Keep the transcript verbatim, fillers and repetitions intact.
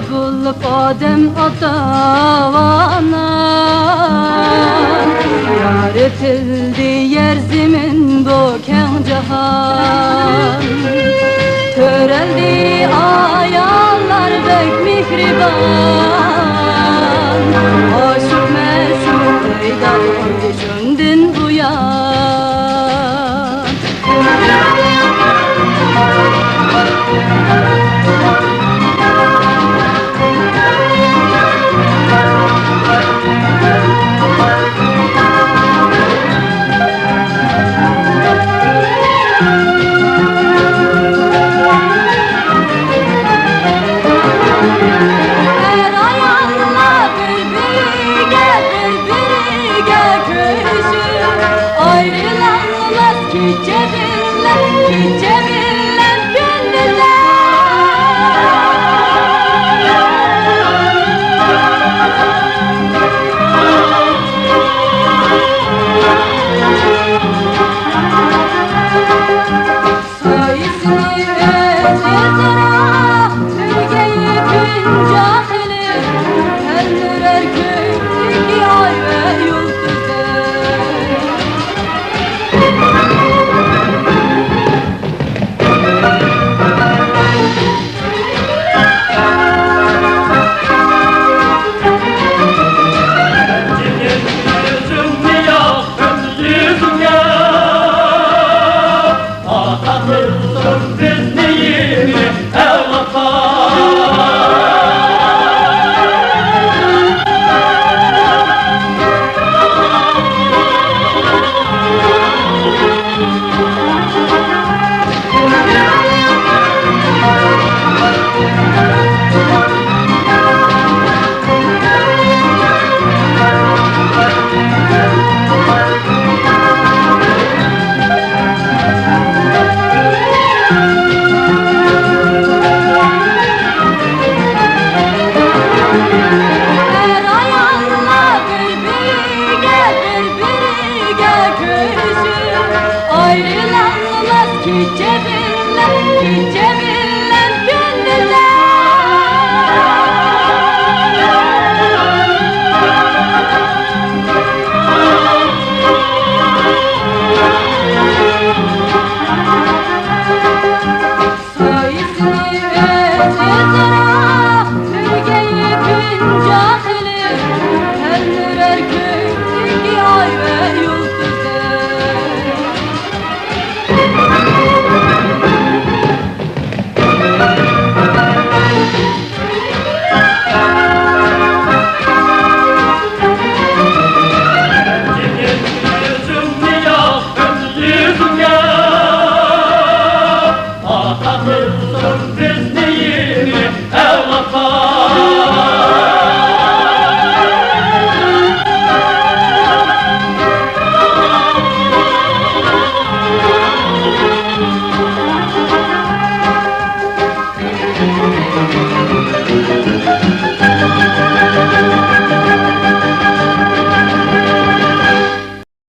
بولۇپ ئادەم ئاتا-ئانا، يارىتىلدى يەر زېمىن بۇ كەڭ جاھان. تۆرەلدى ئاياللار بەك مېھرىبان، ئاشىق-مەشۇق پەيدا بولدى شۇندىن بۇيان. ئەر-ئاياللار بىر-بىرىگە، بىر-بىرىگە كۆيۈشۈپ، ئايرىلالماس كېچە بىلەن، كېچە بىلەن كۈندۈزلەر. سايىسىنى ئۆزئارا بىرگە يېپىنچاق قىلىپ، تەلمۈرەر كۆكتىكى ئاي ۋە يۇلتۇزلار. ئەر-ئاياللار بىر-بىرىگە، بىر-بىرىگە كۆيۈشۈپ، ئايرىلالماس كېچە بىلەن، كېچە بىلەن كۈندۈزلەر. سايىسىنى ئۆزئارا بىرگە يېپىنچاق قىلىپ، تەلمۈرەر كۆكتىكى ئاي ۋە يۇلتۇزلار.